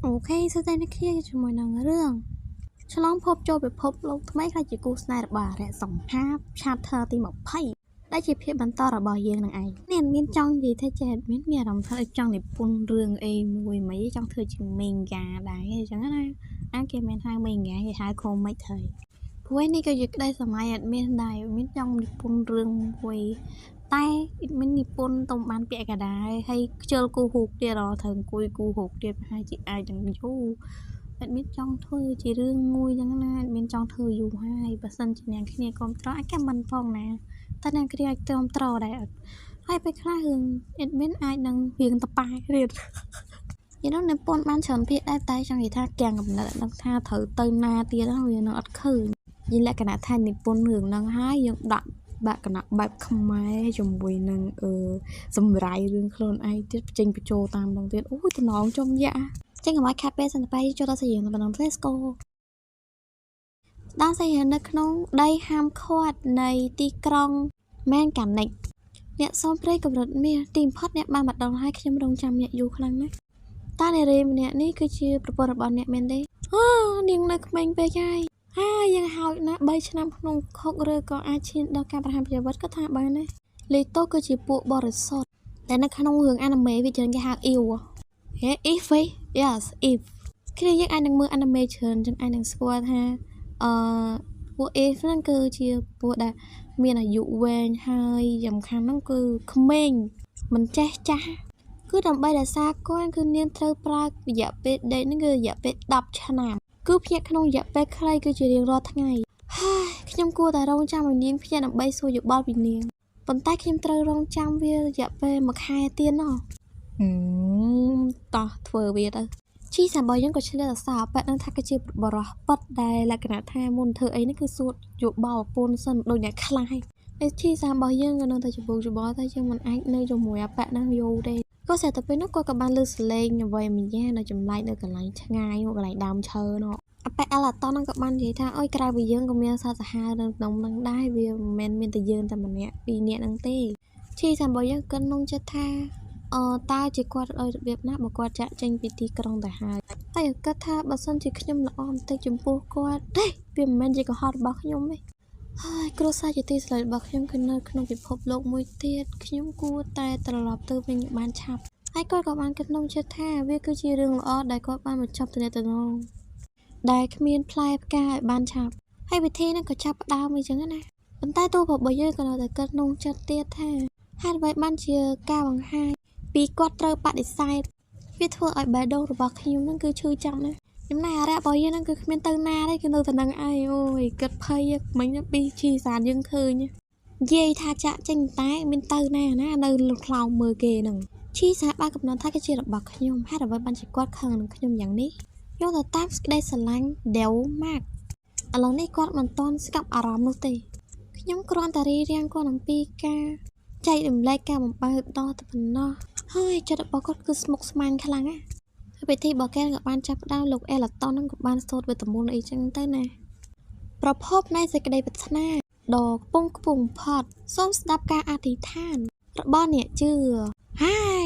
OK សួស្តីអ្នកគ្នាជាមួយនឹងរឿងឆ្លងភពចូលពិភពលោកថ្មីខ្លះជាគូស្នេហ៍របស់អរិយសង្ហា Chapter ទី20ដែលជាភាពបន្តរបស់យើងនឹងឯងនេះមានចង់និយាយថាចេះមានមានអារម្មណ៍ថាចង់និពន្ធរឿងអីមួយមិនចង់ធ្វើជា manga ដែរអញ្ចឹងណាអាគេមិនហៅ manga គេហៅ comic ទៅព្រោះនេះក៏ជាក្តីសម័យអត់មានដែរមានចង់និពន្ធរឿងមួយតែមាននិពន្ធទៅបានពាក់កណ្ដាលហើយខ្ជិលគូរូបទៀតដល់ត្រូវអង្គុយគូរូបទៀតប្រហែលជាអាចនឹងយូរអត់មានចង់ធ្វើជារឿងមួយចឹងណាអត់មានចង់ធ្វើយូរហើយបើសិនជាអ្នកគ្នាគាំទ្រអាច comment ផងណាតែអ្នកគ្នាអាចគាំទ្រដែរអត់ហើយពេលខ្លះរឿង admin អាចនឹងរឿងតប៉ែទៀតនិយាយទៅនិពន្ធបានច្រើនភាគដែរតែចង់និយាយថាកាំងកំណត់ដឹងថាត្រូវទៅណាទៀតហ្នឹងវានឹងអត់ឃើញនិយាយលក្ខណៈថានិពន្ធរឿងហ្នឹងហើយយើងដាក់បាក់កណៈបែបខ្មែរជាមួយនឹងអឺសម្រាយរឿងខ្លួនឯងទៀតចេញបញ្ចូលតាមហ្នឹងទៀតអូយតំណងចំយ៉ាចឹងកុំឲ្យខាត់ពេលសិនទៅចូលដល់សារៀងបណ្ដង Let's go ដល់សារៀងនៅក្នុងដីហាមឃាត់នៃទីក្រុងមែនកានិកអ្នកសូមព្រៃកម្រិតមាសទីបំផុតអ្នកបានមកដល់ហើយខ្ញុំរងចាំអ្នកយូរខ្លាំងណាស់តើនារីម្នាក់នេះគឺជាប្រពន្ធរបស់អ្នកមែនទេអូនាងនៅក្មេងពេកហើយហើយយើងហោចណាស់3ឆ្នាំក្នុងគុកឬក៏អាចឈានដល់ការប្រហារជីវិតក៏ថាបានដែរលីតូគឺជាពួកបរិសុទ្ធតែនៅក្នុងរឿងអានិមេវាច្រើនគេហៅអ៊ីវហេ if ហ៎ yes if គ្នាយើងអាចនឹងមើលអានិមេច្រើនចឹងអាចនឹងស្គាល់ថាអឺពួក if ហ្នឹងគឺជាពួកដែលមានអាយុវែងហើយសំខាន់ហ្នឹងគឺក្មេងមិនចេះចាស់គឺដើម្បីរក្សាគាត់គឺនាងត្រូវប្រើរយៈពេលដេកហ្នឹងគឺរយៈពេល10ឆ្នាំគឺភ្ញាក់ក្នុងរយៈពេលខ្លីគឺជារៀងរាល់ថ្ងៃហើយខ្ញុំគួរតែរងចាំឲ្យនាងភ្ញាក់ដើម្បីសួរយោបល់ពីនាងប៉ុន្តែខ្ញុំត្រូវរងចាំវារយៈពេលមួយខែទៀតណោះហឹមតោះធ្វើវាទៅជីសារបស់យើងក៏ឆ្លៀតសរសើរប៉ែតនឹងថាគឺជាបរោះប៉ិតដែលលក្ខណៈថាមុនធ្វើអីនេះគឺសួរយោបល់ប្រពន្ធសិនដូចអ្នកខ្លះហើយជីសារបស់យើងក៏នៅតែច្បូកច្បល់តែយើងមិនអាចនៅជាមួយអាប៉ែតហ្នឹងយូរទេក៏ស្រាប់តែពេលនោះគាត់ក៏បានលើសលេងអ្វីមួយយ៉ាងនៅចម្លែកនៅកន្លែងឆ្ងាយមកកន្លែងដើមឈើនោះអាប៉ែអឡាតហ្នឹងក៏បាននិយាយថាអុយក្រៅពីយើងក៏មានសត្វសាហាវនៅក្នុងហ្នឹងដែរវាមិនមែនមានតែយើងតែម្នាក់ពីរនាក់ហ្នឹងទេជីសារបស់យើងគិតក្នុងចិត្តថាអឺតើជាគាត់ឲ្យរបៀបណាបើគាត់ចាក់ចេញពីទីក្រុងទៅហើយហើយគិតថាបើសិនជាខ្ញុំល្អបន្តិចចំពោះគាត់ទេវាមិនមែនជាកុហករបស់ខ្ញុំទេហើយគ្រួសារជាទីស្រឡាញ់របស់ខ្ញុំគឺនៅក្នុងពិភពលោកមួយទៀតខ្ញុំគួរតែត្រឡប់ទៅវិញឲ្យបានឆាប់ហើយគាត់ក៏បានគិតក្នុងចិត្តថាវាគឺជារឿងល្អដែលគាត់បានបញ្ចប់ទំនាក់ទំនងដែលគ្មានផ្លែផ្កាឲ្យបានឆាប់ហើយវិធីហ្នឹងក៏ចាប់ផ្ដើមអីចឹងណាប៉ុន្តែតួប្រុសរបស់យើងក៏នៅតែគិតក្នុងចិត្តទៀតថាហេតុអ្វីបានជាការបង្ហាញពីគាត់ត្រូវបដិសេធវាធ្វើឲ្យបេះដូងរបស់ខ្ញុំហ្នឹងគឺឈឺចាប់ណាស់ចំណែកអារក្សរបស់យើងហ្នឹងគឺគ្មានទៅណាទេគឺនៅតែនឹងឯងអូយគិតភ័យមិញពីជីសានយើងឃើញនិយាយថាចាក់ចេញតែមានទៅណាណានៅខ្លោមមើលគេហ្នឹងឈីសាបានកំណត់ថាគឺជារបស់ខ្ញុំហេតុអ្វីបានជាគាត់ខឹងនឹងខ្ញុំយ៉ាងនេះយកទៅតាមសេចក្តីស្រឡាញ់ Del Mark ឥឡូវនេះគាត់មិនទាន់ស្កប់អារម្មណ៍នោះទេខ្ញុំគ្រាន់តែរារាំងគាត់អំពីការចែករំលែកការបំបើដល់តែប៉ុណ្ណោះហើយចិត្តរបស់គាត់គឺស្មុគស្មាញខ្លាំងណាស់ហើយពិធីរបស់គេក៏បានចាប់ផ្ដើមលោកអេឡាតុនហ្នឹងក៏បានសូត្រវេទមន្តអីចឹងទៅណាប្រភពនៃសេចក្តីប្រាថ្នាដ៏ខ្ពង់ខ្ពស់បំផុតសូមស្ដាប់ការអធិដ្ឋានរបស់អ្នកជឿហើយ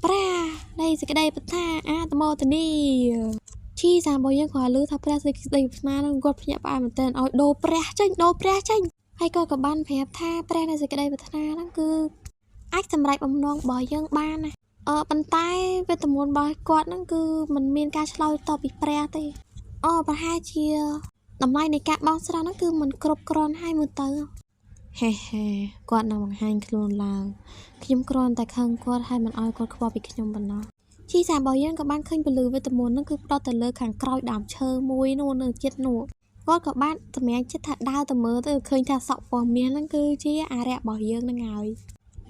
ព្រះនៃសេចក្តីប្រាថ្នាអាតមោទនីឈីសារបស់យើងគ្រាន់ឮថាព្រះសេចក្តីប្រាថ្នានឹងគាត់ភ្ញាក់ផ្អើលមែនទែនឲ្យដូរព្រះចេញដូរព្រះចេញហើយគាត់ក៏បានប្រាប់ថាព្រះនៃសេចក្តីប្រាថ្នាហ្នឹងគឺអាចសម្រេចបំណងរបស់យើងបានណាអឺប៉ុន្តែវេទមន្តរបស់គាត់ហ្នឹងគឺมันមានការឆ្លើយតបពីព្រះទេអូប្រហែលជាតម្លៃនៃការបង់ស្រង់ហ្នឹងគឺมันគ្រប់គ្រាន់ហើយមើលទៅហេហេគាត់នឹងបង្ហាញខ្លួនឡើងខ្ញុំគ្រាន់តែខឹងគាត់ហើយមិនឲ្យគាត់ខ្វល់ពីខ្ញុំប៉ុណ្ណោះជីសារបស់យើងក៏បានឃើញពលឺវេទមន្តហ្នឹងគឺផ្ដោតទៅលើខាងក្រោយដើមឈើមួយនោះនៅចិត្តនោះគាត់ក៏បានសម្រេចចិត្តថាដើរទៅមើលទៅឃើញថាសក់ពណ៌មាសហ្នឹងគឺជាអារក្សរបស់យើងហ្នឹងហើយ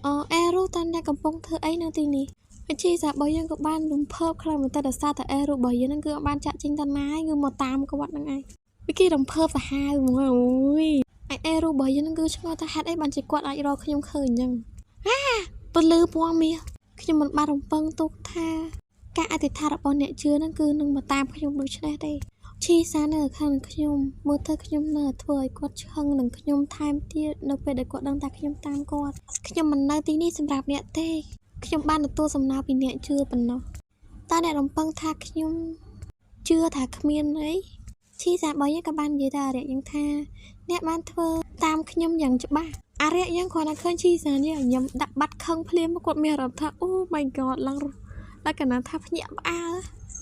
អអេរូតើអ្នកកំពុងធ្វើអីនៅទីនេះហើយជីសារបស់យើងក៏បានរំភើបខ្លាំងមែនតើដោយសារតែអេរូរបស់យើងហ្នឹងគឺអត់បានចាក់ចេញទៅណាឯងគឺមកតាមគាត់ហ្នឹងឯងវាគេរំភើបសាហាវហ្មងអូយឯអេរូរបស់យើងហ្នឹងគឺឆ្ងល់ថាហេតុអីបានជាគាត់អាចរកខ្ញុំឃើញអញ្ចឹងអាពលឺពណ៌មាសខ្ញុំមិនបានរំពឹងទុកថាការអធិដ្ឋានរបស់អ្នកជឿហ្នឹងគឺនឹងមកតាមខ្ញុំដូច្នេះទេឈីសានៅខាងខ្ញុំមើលទៅខ្ញុំនៅធ្វើឲ្យគាត់ឈឹងនឹងខ្ញុំថែមទៀតនៅពេលដែលគាត់ដឹងថាខ្ញុំតាមគាត់ខ្ញុំមិននៅទីនេះសម្រាប់អ្នកទេខ្ញុំបានទទួលសំណើពីអ្នកជឿប៉ុណ្ណោះតើអ្នករំពឹងថាខ្ញុំ ជឿថាគ្មានអីឈីសារបស់យើងក៏បាននិយាយទៅអារក្សយើងថាអ្នកបានធ្វើតាមខ្ញុំយ៉ាងច្បាស់អារក្សយើងគ្រាន់តែឃើញឈីសានេះញ៉ាំដាក់បាត់ខឹងភ្លាមគាត់មានអារម្មណ៍ថា Oh my God ឡើងលក្ខណៈថាភ្ញាក់ផ្អើល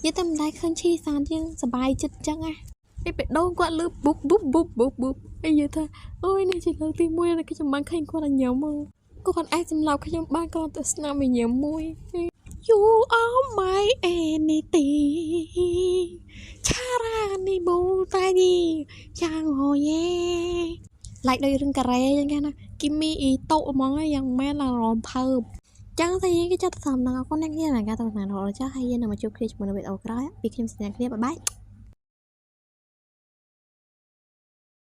និយាយតែមិនដែលឃើញឈីសានយើងសប្បាយចិត្តចឹងណាឯបេះដូងគាត់លឺបុបបុបបុបបុបបុបហើយនិយាយថាអូយនេះជាលើកទី1ដែលខ្ញុំបានឃើញគាត់ញញឹមគាត់អាចសម្លាប់ខ្ញុំបានគ្រាន់តែស្នាមញញឹមមួយ You are my anything ឆារ៉ានីបូតាយីយ៉ាងហូយេ like ដូចរឿងការ៉េចឹងណាគីមីអ៊ីតូហ្មងយ៉ាងមែនឡើងរំភើបចឹងតែយើងគេចាត់សំណងអរគុណអ្នកគ្នាក្នុងការទស្សនារហូតដល់ចប់ហើយយើងនឹងមកជួបគ្នាជាមួយនៅវីដេអូក្រោយពីខ្ញុំសញ្ញាគ្នាbye bye.